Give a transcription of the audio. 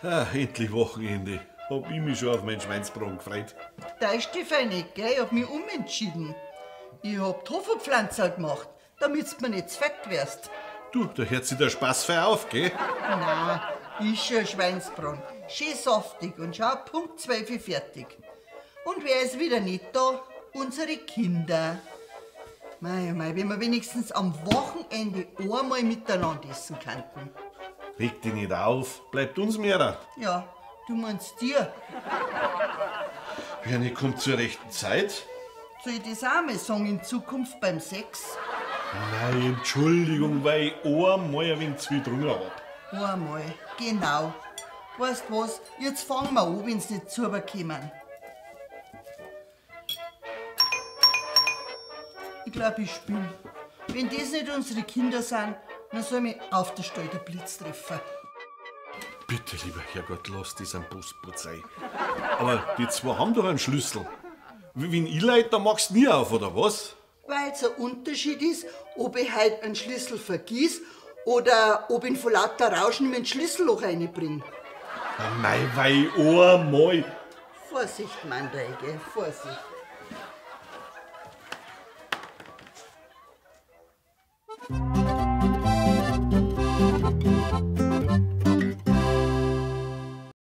Ah, endlich Wochenende. Hab ich mich schon auf meinen Schweinsbraten gefreut. Da Stefanie, gell, ich hab mich umentschieden. Ich hab Tofupflanzerl gemacht, damit's mir nicht zu fett wirst. Du, da hört sich der Spaß fei auf, gell? Nein, ist schon Schweinsbraten. Schön saftig und schau, Punkt 12 Uhr fertig. Und wer ist wieder nicht da? Unsere Kinder. Mei, mei, wenn wir wenigstens am Wochenende einmal miteinander essen könnten. Reg dich nicht auf, bleibt uns mehrer. Ja, du meinst dir. Wer nicht kommt zur rechten Zeit? Soll ich das auch mal sagen in Zukunft beim Sex? Nein, Entschuldigung, weil ich einmal ein wenig zu viel getrunken hab. Einmal, genau. Weißt was, jetzt fangen wir an, wenn's nicht zubekommen. Ich glaub, ich spinn. Wenn das nicht unsere Kinder sind, dann soll mich auf der Stelle der Blitz treffen. Bitte, lieber Herrgott, lass das am Postbote sein. Aber die zwei haben doch einen Schlüssel. Wenn ich leid, dann machst du nie auf, oder was? Weil's ein Unterschied ist, ob ich heut einen Schlüssel vergiss oder ob ich ihn vor lauter Rauschen in mein Schlüsselloch reinbring. Na mei, wei, einmal. Vorsicht, Mandel, gell? Vorsicht.